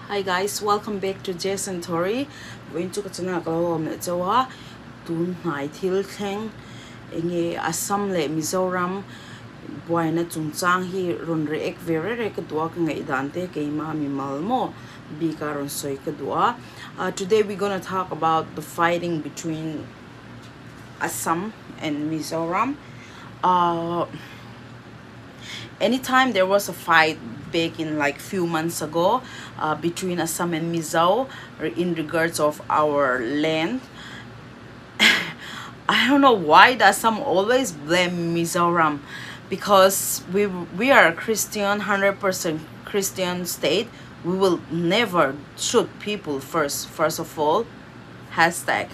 Hi guys, welcome back to Jason Tori. Vawiin chu ka channel ka lo awm leh chauh a, tun hnai thil thleng enge Assam leh Mizoram buaina chungchang hi rawn react ve reng reng ka duh a, ka ngaihdan te keimah mimal maw bik a rawn sawi ka duh a. Today we gonna talk about the fighting between Assam and Mizoram. Anytime there was a fight back in like few months ago uh, between Assam and Mizo in regards of our land. I don't know why the Assam always blame Mizoram because we we are a Christian 100% Christian state. We will never shoot people first first of all. Hashtag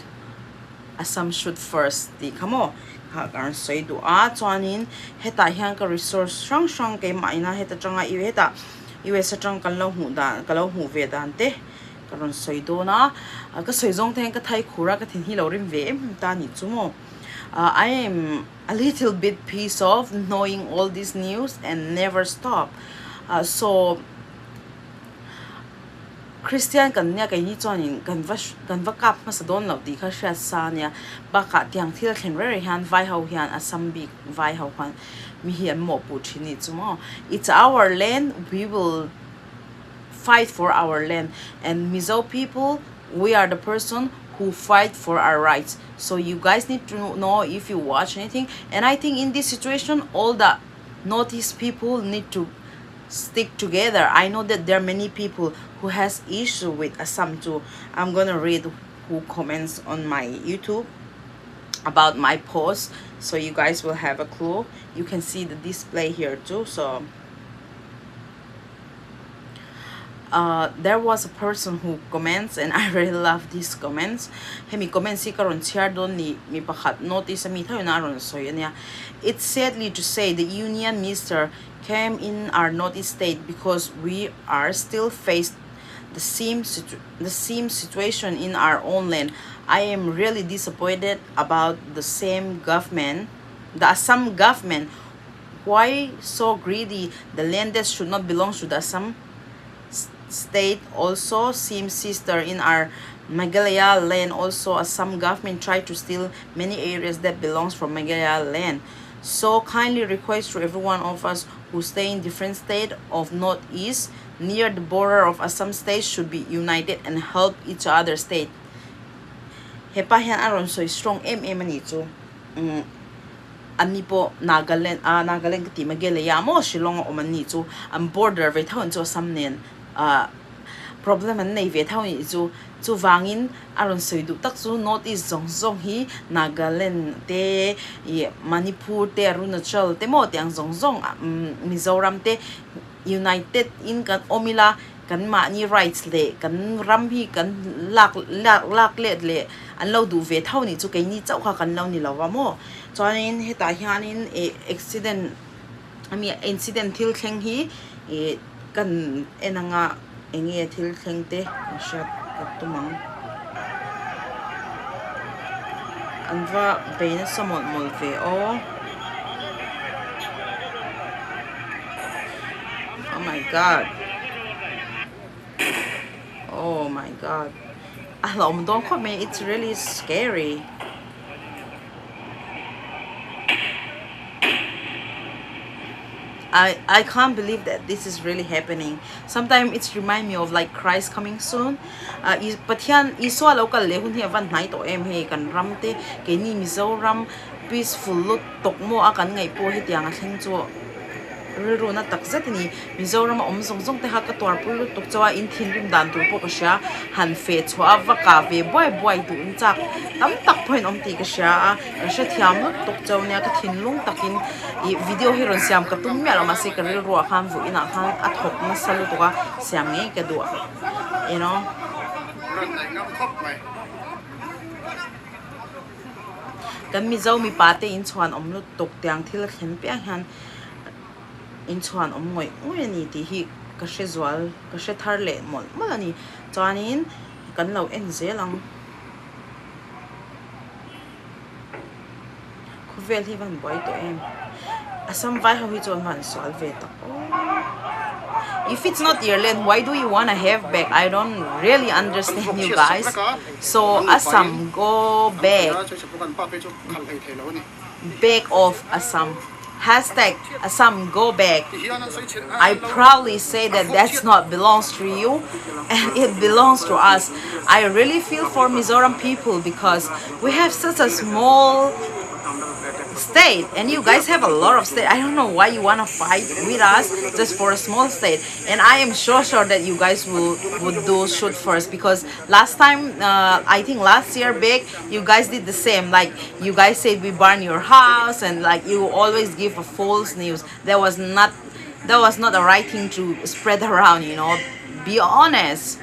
Assam shoot first tih kha maw kha ka rawn sawi duh a chuanin hetah hian ka resource hrang hrang keimah ina heta tanga i hetah US atang kan lo hmuh dan ka lo hmuh ve dan te ka rawn sawi dawn a ka sawi zawng te hian ka thai khur a ka thin hi lo rim ve em em ta anih chu maw I am a little bit piece of knowing all this news and never stop so Kristian kan nia keini chuanin kan va kan va kap hmasa dawn loh tih kha hriat sa a nia. Bakah tiang thil a thlen reng reng hian vai ho hian Assam bik vai ho khan mi hi an mawhpuh thin nih chu maw. It's our land we will fight for our land and Mizo people we are the person who fight for our rights so you guys need to know if you watch anything and I think in this situation all the north east people need to stick together I know that there are many people who has issue with Assam too I'm gonna read who comments on my YouTube about my post so you guys will have a clue you can see the display here too so uh, there was a person who comments and I really love these comments hemi comments hi ka rawn chhiar dawn ni mi pakhat notice ami tho in a rawn sawi ania it's sadly to say the union minister came in our northeast state because we are still faced the same the same situation in our own land. I am really disappointed about the same government, the Assam government. Why so greedy? The land that should not belong to the Assam state also seems sister in our Meghalaya land also Assam government tried to steal many areas that belongs from Meghalaya land. So kindly request to every one of us who stay in different state of Northeast near the border of Assam state should be united and help each other state. Hepa hian a rawn sawi strong em em a nih chu. Umm anni pawh Nagaland ah Nagaland ka tih Meghalaya maw Shillong a awm an nih chu an border ve tho an chu Assam nen ah problem an nei ve tho a nih chu. Chuvangin a rawn sawi duh tak chu North East zawng zawng hi Nagaland te ih Manipur te Arunachal te maw tiang zawng zawng Mizoram te United in kan awm ila kan mahni rights leh kan ram hi kan lak lak lak let leh an lo duh ve tho nih chu keini chauh kha kan lo ni lo va maw. Chuanin hetah hianin ih accident ami incident thil thleng hi ih kan en anga eng nge thil thleng te kan hriat ka tum ang an va bei nasa mawlh mawlh ve aw oh my god oh my god a hlauhawm dawn khawp mai it's really scary. I I can't believe that this is really happening. Sometimes it's remind me of like Christ coming soon. Uh, Pathian Isua lo kal leh hun hi a van hnai tawh em hei kan ram te keini Mizoram peaceful lut tawk maw a kan ngaih pawh hetiang a thleng chu rilru na tak zet a ni. Mizoram a awm zawng zawng te kha ka tuarpui lutuk chauh a, in thinrim dan tur pawh ka hria, han feh chhuah a va kah ve buai buai duh in chak tam tak pawh in awm tih ka hria a, ka hrethiam lutuk chauh nia ka thinlung takin ih video hi rawn siam ka tum miah lo mahse ka rilruah khan vuah inah khan a thawk nasa lutuk a siam ngei ka duh you know. Kan Mizo mipa te inchhuan awm lutuk tiang thil a thlen piang hian. Inchhuan awm ngawih ngawih a ni tih hi ka hre zual ka hre thar leh mawlh mawlh a ni. Chuanin kan lo en zel ang. Khawvel hi van buai tawh em? Assam vai ho hi chuan van sual ve tak aw. If it's not your land, why do you wanna have back? I don't really An understand vawk you chhiat sak guys. vek a, So an nupain Assam, go an khawih back. a, chuan sapawk an pa phei chu khalh hlei thei lo a ni. Back off Assam. Hashtag Assam go back. Ti hian an sawi chhe I an lo proudly say a that vawk that's chhiat not belongs to you and it belongs to us. I really feel for Mizoram people because we have such a small state and you guys have a lot of state. I don't know why you want to fight with us just for a small state. And I am sure sure that you guys will would do shoot first because last time I think last year back you guys did the same. Like you guys said we burn your house and like you always give a false news. That was not that was not the right thing to spread around, you know. Be honest.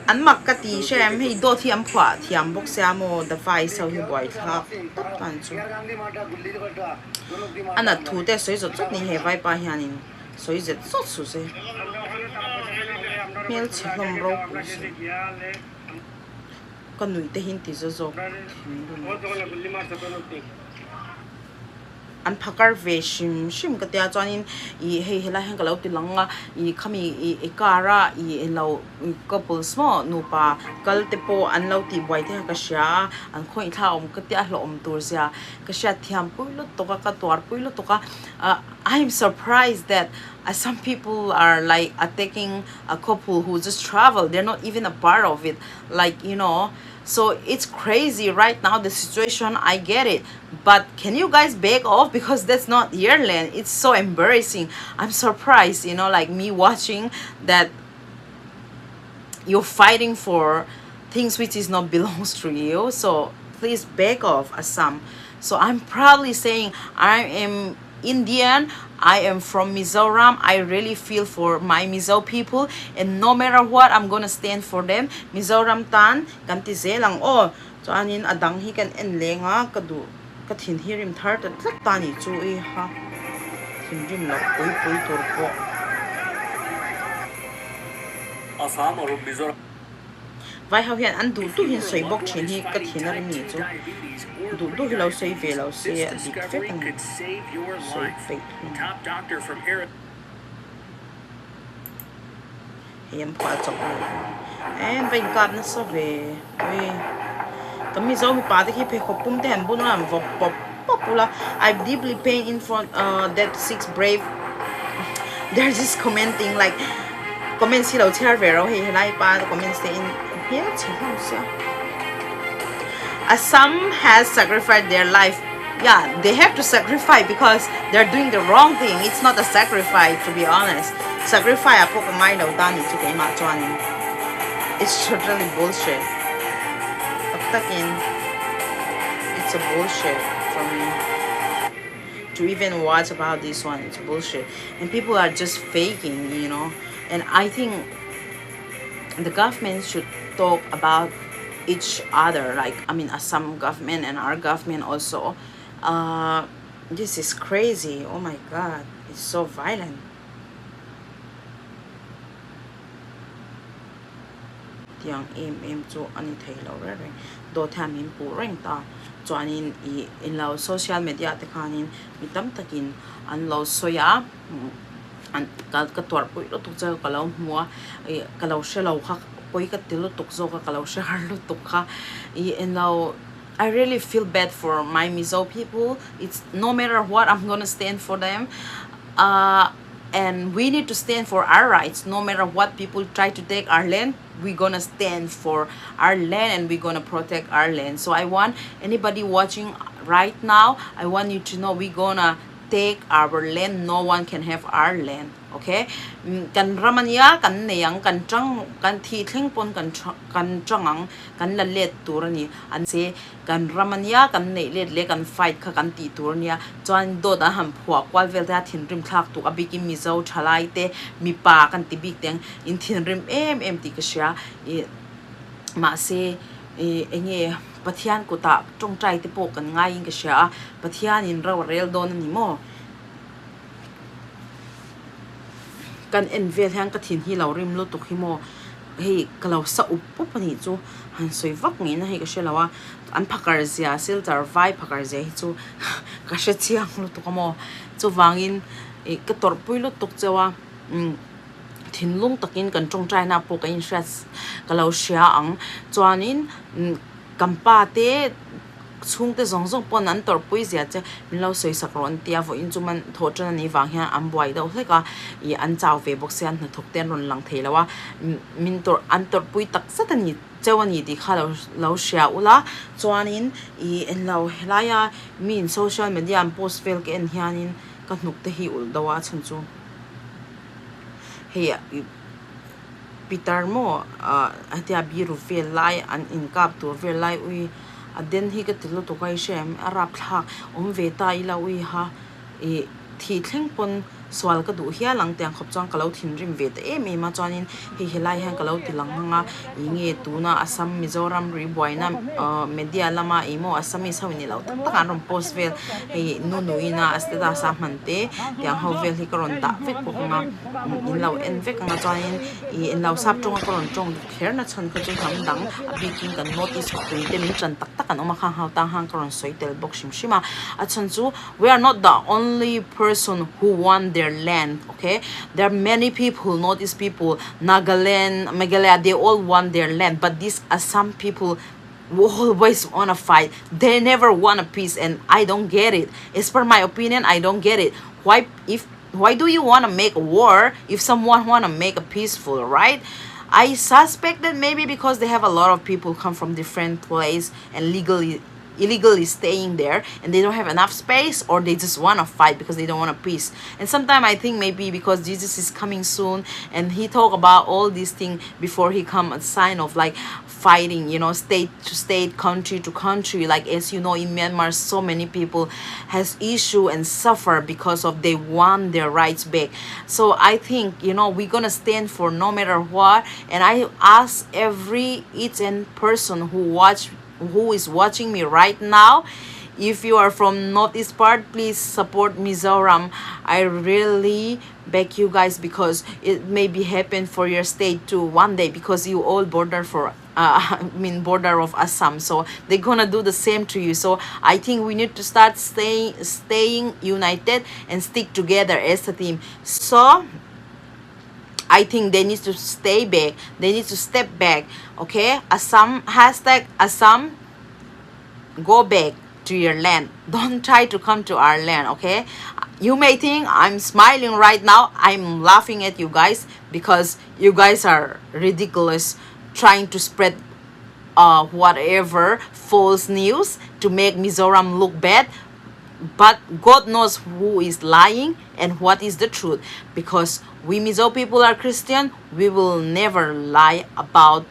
An mak ka ti hre em hei dawt hi an phuah thiam bawk sia maw the vice ho hi buaithlak tawp tan chu a nat thu te sawi zawt zawt ni he vaipa hianin sawi zet zawt suh se hmelchhe hlawm ropui si ka nuih te hi an ti za zawk thinrim. An phakar ve hrim hrim ka tia chuanin ih hei helai hian ka lo ti lang a ih khami ih i car a ih lo couples maw nupa kal te pawh an lo tih buai te kha ka hria a an khawih thla awm ka tia hlawhawm tur zia ka hriat thiam pui lutuk a ka tuar pui lutuk a ah I am surprised that some people are like attacking a couple who just travel they are not even a part of it like you know so it's crazy right now the situation I get it but can you guys back off because that's not your land it's so embarrassing I'm surprised you know like me watching that you're fighting for things which is not belongs to you so please back off Assam so I'm proudly saying I am Indian I am from Mizoram I really feel for my Mizo people and no matter what I'm gonna stand for them Mizoram tan kan ti zel ang aw chuanin a dang hi kan en leng a ka duh ka thin hi rim thar ta tlat ta nih chu i ha thinrim loh pui pui tur pawh. Assam or Mizoram. Vai ho hian an duh duhin sawi bawk thin hi ka thin a rim nih chu duh duh hi lo sawi ve lo se a dik vek a ni sawi peih thung. Hei an phuah chawp lo e an va inkap nasa ve ui ka mizo mipa te khi pheikhawk pum te han bun a an vawp pawp pawp ula I've deeply pain in front uh that six brave they're just commenting like comments hi lo chhiar ve ro hei helai pa comments te in hmel chhe hlawm sia Assam has sacrificed their life yeah they have to sacrifice because they're doing the wrong thing it's not a sacrifice to be honest sacrifice ah pawh ka ngai lo ta nih chu keimah chuanin it's totally bullshit tak takin it's a bullshit for me to even watch about this one it's bullshit and people are just faking you know and I think the government should talk about each other like I mean Assam government and our government also uh this is crazy oh my god it's so violent tiang em em chu a ni thei lo reng reng dawt hian min puh reng ta chuanin ih englo social media te khanin mi tam takin an lo sawi a. An ka ka tuarh pui lutuk che ka lo hmu a ih ka lo hre lo kha pawi ka ti lutuk zawk a ka lo hre har lutuk kha ih englo I really feel bad for my Mizo people it's no matter what I'm gonna stand for them ah and we need to stand for our rights no matter what people try to take our land we gonna stand for our land and we gonna protect our land so I want anybody watching right now I want you to know we gonna take our land no one can have our land ok kan ram ania kan nei ang kan tang kan thih thleng pawn kan kan tang ang kan la let tur ani an che kan ram ania kan neih let leh kan fight kha kan tih tur ania chuan dawt an han phuah kual vel te a thinrim thlak tuk a bikin mizo thalai te mipa kan ti bik teng in thinrim em em tih ka hria ih mahse ih eng nge Pathian kutah tawngtai te pawh kan ngaiin ka hria a, Pathianin ro a rel dawn a ni maw? Kan en vel hian ka thin hi lo rim lutuk hi maw? Hei ka lo sa up up a nih chu han sawi vak ngei na hei ka hre lo a, an phakar zia silchar vai phakar zia hi chu ka hre chiang lutuk a maw? Chuvangin ih ka tawrhpui lutuk cheu a umm. thinlung takin kan tawngtaina pawh ka inhriat ka lo hria ang. Chuanin kan pa te chhungte zawng zawng pawn an tawrhpui zia che min lo sawi sak rawh an ti a, vawiin chu man thawh tan anih vang hian an buai deuh hlek a, ih an chau ve bawk sia hnathawk te an rawn lang thei lo a, min tawrh an tawrhpui tak zet a ni cheu a ni tih kha lo lo hria ula chuanin ih englo helaia mi in social media an post vel ka en hianin ka hnuk te hi ulh deuh a a chhan chu hei ih Pitar maw ah hetia biru vel lai an inkap tur vel lai ui a den hi ka ti lutuk a i hria em a rapthlak awm ve ta ila ui ha ih thih thleng pawn sual ka duh hial ang tiang khawp chuan ka lo thinrim ve ta em em a chuanin hei helai hian ka lo ti lang ang a ih nge tuna Assam Mizoram ri buaina ah media lama ih maw Assamese ho in ilo tak tak an rawn post vel hei nu nuin a status a hman te tiang ho vel hi ka rawn dah vek bawk ang a. In lo en vek ang a chuanin ih in lo sap tawnga ka rawn tawng kher na chhan kha chu hnam dang a bikin kan north east khawpui te min ṭan tak tak an awm a khang ho tang khan ka rawn sawi tel bawk hrim hrim a a chhan chu we are not the only person who want their land okay there are many people north east people Nagaland Meghalaya they all want their land but this Assam people always wanna fight they never want a peace and I don't get it as per my opinion I don't get it why if why do you want to make a war if someone want to make a peaceful right I suspect that maybe because they have a lot of people come from different place and legally illegally staying there and they don't have enough space or they just want to fight because they don't want a peace and sometimes I think maybe because Jesus is coming soon and he talk about all these things before he come a sign of like fighting you know state to state country to country like as you know in Myanmar so many people has issue and suffer because of they want their rights back so I think you know we're gonna stand for no matter what and I ask every each and person who watch who is watching me right now if you are from northeast part please support Mizoram I really beg you guys because it may be happen for your state too one day because you all border for uh, I mean border of Assam so they're gonna do the same to you so I think we need to start staying staying united and stick together as a team so I think they need to stay back they need to step back okay Assam hashtag Assam go back to your land don't try to come to our land okay you may think I'm smiling right now I'm laughing at you guys because you guys are ridiculous trying to spread uh, whatever false news to make Mizoram look bad but God knows who is lying and what is the truth because we Mizo people are Christian we will never lie about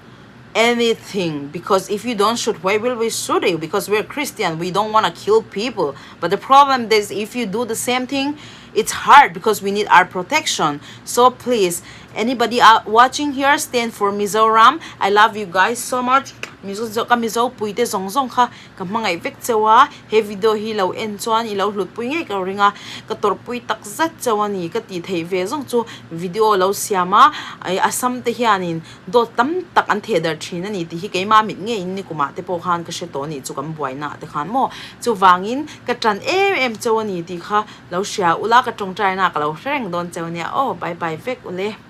anything because if you don't shoot why will we shoot you because we're Christian we don't want to kill people but the problem is if you do the same thing it's hard because we need our protection so please anybody out watching here stand for Mizoram I love you guys so much Mizo ka Mizo puite zawng zawng kha ka hmangaih vek cheu a he video hi lo en chuan i lo hlut pui ngei ka ring a ka tawrhpui tak zet cheu a ni ka tih theih ve zawng chu video lo siam a ih Assam te hianin dawt tam tak an theh darh thin a ni tih hi keimah mit ngeiin ni kumah te pawh khan ka hre tawh a nih chu kan buaina ah te khan maw chuvangin ka tan em em cheu a ni tih kha lo hria ula ka tawngtaina ka lo hre reng dawn cheu a nia aw bye bye vek ule.